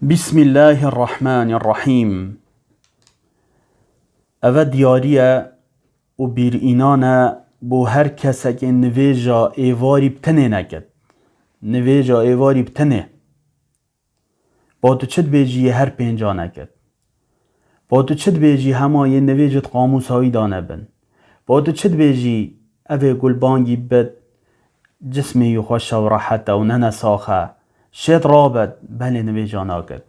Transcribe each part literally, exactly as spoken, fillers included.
Bismillahirrahmanirrahîm. Eve diyarî ye û bîrînan e bo her kesekê nivêja êvarî bi tinê nekit. Nivêja êvarî bi tinê. Ba tu çi dibêjî yê her pênca nekit. Ba tu çi dibêjî hema yê nivêjit qamûsa wî da nebin. Ba tu çi dibêjî evê gulbangî bit, cismê wî xweş e û rehet e û ne nesax e. Şêt rabit, belê nivêja nakit.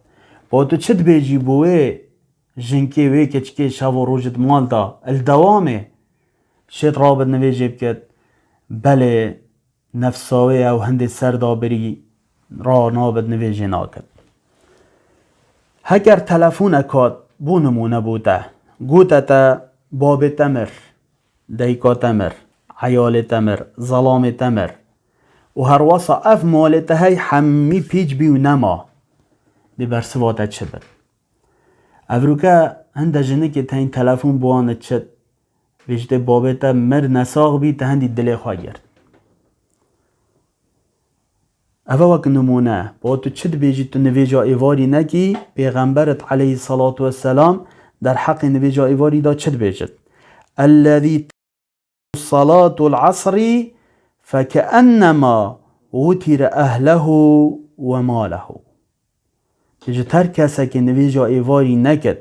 Ba tu çi dibêjî bo wê jinkê wê keçikê şev û rojit mal da, li dewamê şêt rabit nivêjê bikit, belê nefsa wê ew hindê ser da birî ra nabit nivêjê nakit. Heker telefonek hat, bo nimûne bo te, gote te babê te mir, dayika te mir, eyalê te mir, zelamê te mir û herwesa ev malê te hey hemî pîç bî û nema, dê bersiva te çi bit? Evroke hinde jinikê te hîn telefon bi wan diçit, bêjitê babê te mir nesax bî, te hindî dilê xwe girt. Eve wek nimûne, ba tu çi dibêjî tu nivêja êvarî nekî, Pêxemberit aleyhisselatu vesselam derheqê nivêja êvarî da çi dibêjit? Ellezî salatul asrî fekeennemâ wutire ehlehu we malehu. Ji her kesekê nivêja êvarî nekit.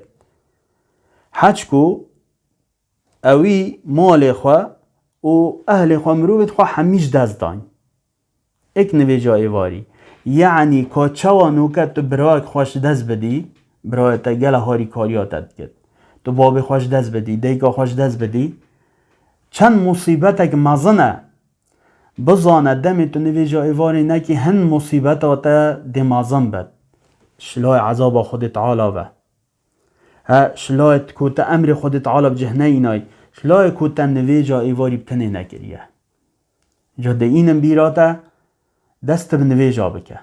Heçku ewî malê xwe û ehlê xwe, mirovêt xwe hemî ji dest dayn. Êk nivêja êvarî. Yanî ka çawa noke tu birayek xwe ji dest bidî, birayê te gela harîkariya te dikit. Tu babê xwe ji dest bidî, dayika xwe ji dest bidî. Çend musîbetek mezin e. Bizane demê tu nivêja êvarî nekî hin musîbeta te dê mezin bit. Şilayê ezaba Xwedê Teala ve. He, şilayê ku te emrê Xwedê Teala bi cih neyînay, şilayê ku te nivêja êvarî bi tenê nekiriye. Ca de înin bîra te, dest bi nivêja bike.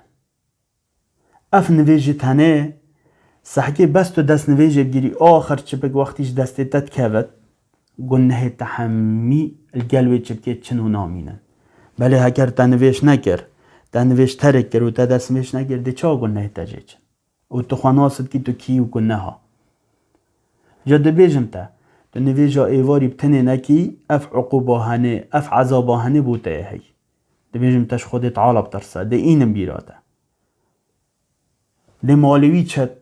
Ev nivêjî tenê, sehkê bes tu dest nivêjê bigirî, axir çipik wextî ji destê te dikevit, gunehê te hemî li gel wê çipkê çin û namînin. Belê heker te nivêj nekir, te nivêj terk kir û te dest nivêj nekir, dê çawa gunehê te jê çin? Û tu xwe nas dikî tu kî û ku neha. Ca dibêjim te, tu nivêja êvarî bi tenê nekî, ev uqûba henê, ev ezaba henê bo te ye hey. Dibêjim te ji Xwedê Teala bitirse, dê înin bîra te. Dê malê wî çet,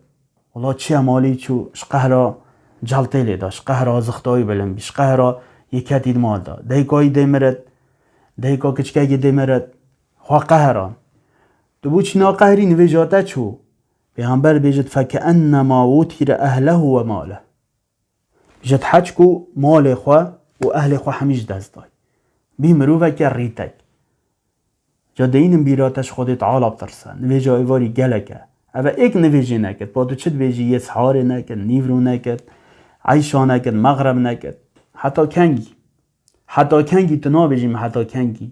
wela çiye malê wî çû, ji qehra celtê lê da, ji qehra zixta wî bilind bî, ji qehra yê ketî di mal da. Dayika wî dê mirit, dayika kiçikekê dê mirit, xwe qehran. Tu bo çi na qehrî nivêja te çû? Pêxember bêjit, "Fekeennemâ wutire ehlehu we maleh." Bêjit, heç ku malê xwe û ehlê xwe hemî ji dest day. Bî miroveke rîtek. Ca deyînin bîra te ji Xwedê Teala bitirse. Nivêja êvarî gelek e. Eve êk nivêjê nekit. Pa tu çi dibêjî, yê siharê nekit, nîvro nekit, eyşa nekit, mexreb nekit. Heta kengî? Heta kengî tu nabêjî, me heta kengî?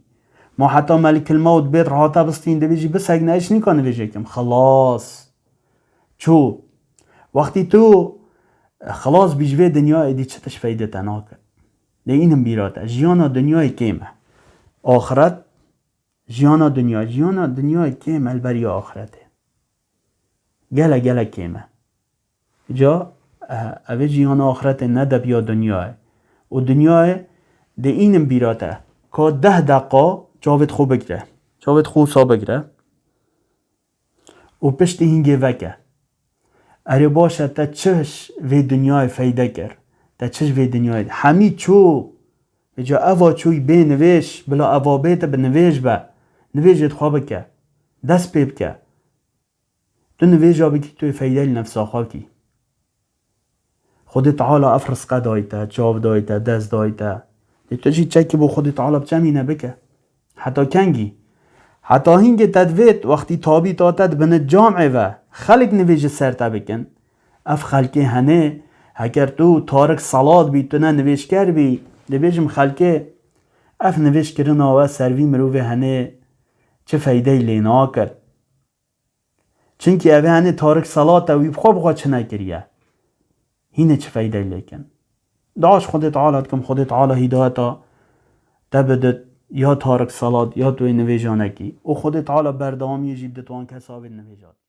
Ma heta Melikil Mewt bêt rahata bistîn, dibêjî, bisek ne, hiç nîka nivêjê kim. Xilas. Çû. Wextî tu xilas bî ji vê dinyayê, dî çi tişt feyde te nake. Dê înin bîra te. Jiyana dinyayê kêm e. Axiret, jiyana dinya, jiyana dinyayê kêm e li beriya axiretê. Gele, gele kêm e. Ca, e, evê jiyana axiretê ne depiya dinyayê. Û dinyayê dê înin bîra te. Ka deh deqa çavêt xwe bigire. Çavêt xwe wisa bigire. Û piştî hîngê veke. Erê baş e, te çi ji vê dinyayê feyde kir? Te çi ji vê dinyayê? Hemî çû. Vêca eva çû bê nivêj, bila eva bê te bi nivêj be. Nivêjê xwe bike. Dest pê bike. Tu nivêja bikî, tu yê feyde li nefsa xwe bikî. Xwedê Teala ev rizqe dayî te, çav dayî te, dest dayî te. Lê tu jî çekî bo Xwedê Teala bi çemîne bike. Heta kengî? Heta hîngê te divêt, wextî tabîta te dibine camê ve, xelk nivêj ji ser te bikin. Ev xelkê henê, heger tu tarik selat bî, tu ne nivêjker bî, dibêjim xelkê, ev nivêjkirina we ser vî mirovê henê çi feydeyî lê nakir. Çimkî ev ê henê tarik selat e, wî bi xwe bi xwe çi nekiriye. Hînê çi feydeyî lê kin. Dua ji Xwedê Teala dikim, Xwedê Teala hîdayeta te bidit, ya tarik selat, ya tu wê nivêja nekî. Û Xwedê Teala berdewamiyê jî bidit wan kesa wê nivêja dikî.